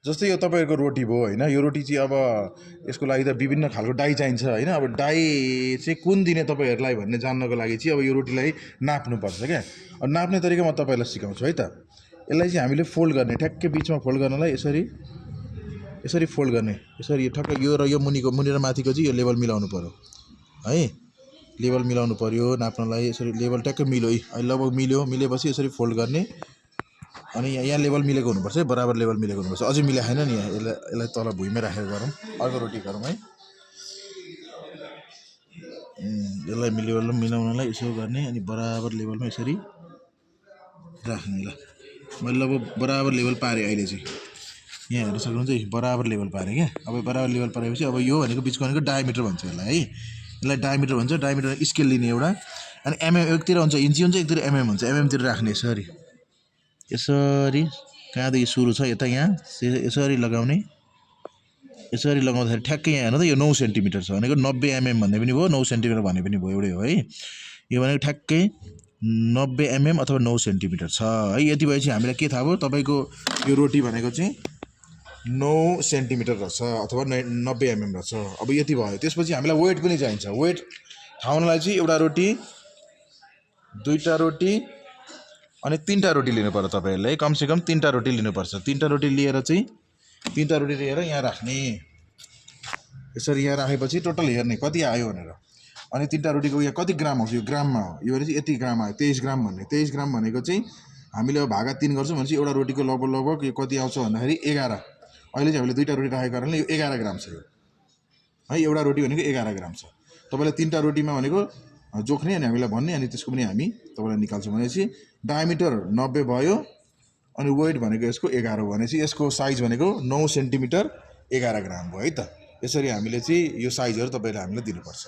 जस्तै यो तपाईँहरूको रोटी भयो होइन, यो रोटी चाहिँ अब यसको लागि त विभिन्न खालको डाई चाहिन्छ होइन। अब डाई चाहिँ कुन दिने तपाईँहरूलाई भन्ने जान्नको लागि चाहिँ अब यो रोटीलाई नाप्नुपर्छ क्या। अब नाप्ने तरिका म तपाईँहरूलाई सिकाउँछु है त। यसलाई चाहिँ हामीले फोल्ड गर्ने, ठ्याक्कै बिचमा फोल्ड गर्नलाई यसरी यसरी फोल्ड गर्ने, यसरी ठ्याक्कै यो र यो मुनि र माथिको चाहिँ यो लेभल मिलाउनु पऱ्यो है। लेभल मिलाउनु पऱ्यो नाप्नलाई, यसरी लेभल ट्याक्कै मिल्यो है, अहिले लगभग मिल्यो। मिलेपछि यसरी फोल्ड गर्ने अनि यहाँ लेभल मिलेको हुनुपर्छ है, बराबर लेभल मिलेको हुनुपर्छ। अझै मिलाएको छैन नि, यसलाई तल भुइँमै राखेर गरौँ, अर्को रोटी गरौँ है। यसलाई लेभल मिलाउनलाई यसो गर्ने अनि बराबर लेभलमा यसरी राख्ने। ल मैले लगभग बराबर लेभल पारेँ अहिले चाहिँ, यहाँ हेर्न सक्नुहुन्छ बराबर लेभल पारेँ क्या। अब बराबर लेभल पारेपछि अब यो भनेको बिचको भनेको डायमिटर भन्छ यसलाई है। यसलाई डायमिटर भन्छ। डायमिटर स्केल लिने एउटा, अनि एमएम एकतिर हुन्छ, इन्ची हुन्छ, एकतिर एमएम हुन्छ। एमएमतिर राख्ने यसरी यसरी, कहाँदेखि सुरु छ यता यहाँ यसरी लगाउने। यसरी लगाउँदाखेरि ठ्याक्कै यहाँ हेर्नु त यो 9 सेन्टिमिटर छ भनेको 90 एमएम भन्ने पनि भयो, 9 सेन्टिमिटर भन्ने पनि भयो, एउटै हो है। यो भनेको ठ्याक्कै 90 एमएम अथवा 9 सेन्टिमिटर छ है। यति भएपछि हामीलाई के थाहा भयो, तपाईँको यो रोटी भनेको चाहिँ 9 सेन्टिमिटर रहेछ अथवा 90 एमएम रहेछ। अब यति भयो। त्यसपछि हामीलाई वेट पनि चाहिन्छ। वेट थाहा हुनलाई चाहिँ एउटा रोटी, दुईवटा रोटी अनि तीनवटा रोटी लिनु पर्यो तपाईँहरूले, कमसेकम 3टा रोटी लिनुपर्छ। 3टा रोटी लिएर चाहिँ 3टा रोटी लिएर यहाँ राख्ने। यसरी यहाँ राखेपछि टोटल हेर्ने कति आयो भनेर, अनि 3टा रोटीको यहाँ कति ग्राम आउँछ, यो ग्राममा हो। यो भने चाहिँ यति ग्राम आयो, 23 ग्राम भन्ने। 23 ग्राम भनेको चाहिँ हामीले अब भागा 3 गर्छौँ भने चाहिँ एउटा रोटीको लगभग यो कति आउँछ भन्दाखेरि 11। अहिले चाहिँ हामीले 2टा रोटी राखेको कारणले यो 11 ग्राम छ यो है। एउटा रोटी भनेको 11 ग्राम छ। तपाईँलाई 3टा रोटीमा भनेको जोख्ने अनि हामीलाई भन्ने, अनि त्यसको पनि हामी तपाईँलाई निकाल्छौँ। भनेपछि डायमिटर 90 भयो अनि वेट भनेको यसको 11 हो, भनेपछि यसको साइज भनेको 9 सेन्टिमिटर 11 ग्राम भयो है त। यसरी हामीले चाहिँ यो साइजहरू तपाईँले हामीलाई दिनुपर्छ।